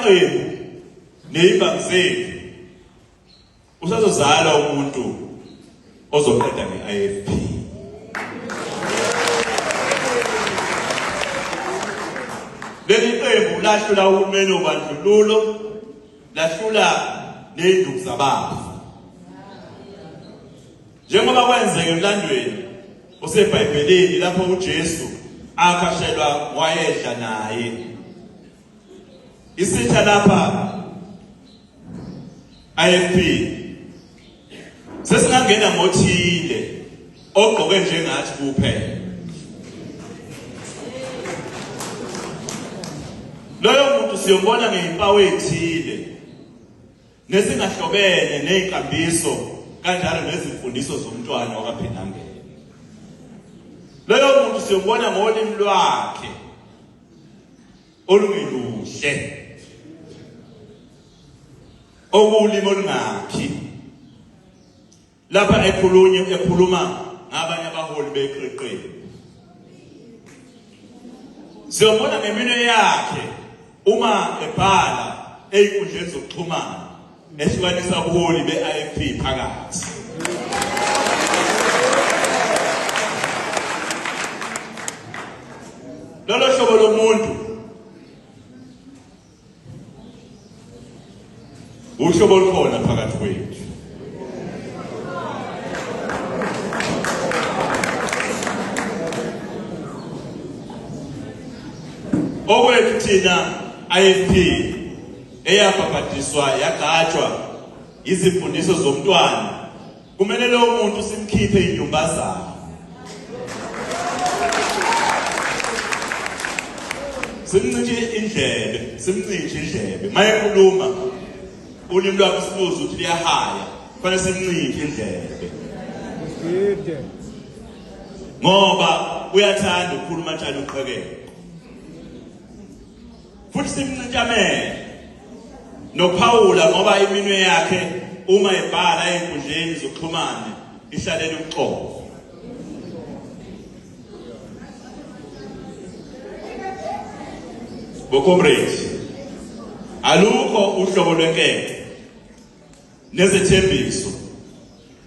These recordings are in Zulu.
Amaqembu nezimbangi zethu usazozala umuntu ozoqeda nge-IFP. Leli qembu lahlula uhulumeni wobandlululo, lahlula nezinduku zabafi. Njengoba kwenzeka emlandweni oseBhayibhelini lapho uJesu akhashelwa wayedla naye. Isitha lapha IFP sesingangena ngothile ogqoke njengathi kuphela. Loyo muntu siyombona ngezimpawu ezithile nezingahlobene nezinkambiso kanjalo nezimfundiso zomntwana wakaPhindangene. Loyo muntu siyombona ngolimi lwakhe olungeluhle okuwulimi olungakhi lapha ekhulunye ekhuluma ngabanye abaholi beqeqembu. Siyobona ngeminwe yakhe uma ebhala ezinkundleni zokuxhumana ehlukanisa ubuholi be-IFP phakathi. Lolo hlobo lomuntu uhlobo olukhona phakathi kwethu. Okwethu thina IFP eyabhabhadiswa yagqatshwa izimfundiso zomntwana kumele lowo muntu simkhiphe inyumbazana simncintshe indlebe simncintshe indlebe mayekhuluma ulimi lwakhe siluze ukuthi liyahaya kufanele simncintshe indlebe ngoba uyathanda ukukhuluma tshani uqhekeko futhi simncintshamele nokuphawula ngoba iminwe yakhe uma ebhala ey'nkundleni zokuxhumana ihlalela uxolo. Bocomrade, alukho uhlobo lwenkece nezethembiso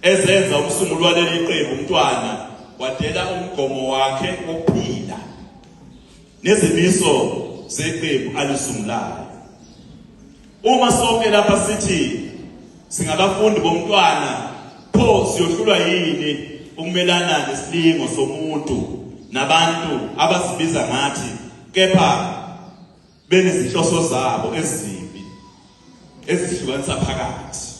ezenza umsunguli waleli qembu umntwana wadela umgomo wakhe wokuphila nezimiso zeqembu alisungulayo. Uma sonke lapha sithi singabafundi bomntwana, pho siyohlulwa yini ukumelana nesilingo somuntu nabantu abazibiza ngathi kepha benezinhloso zabo ezimbi ezihlukanisa phakathi?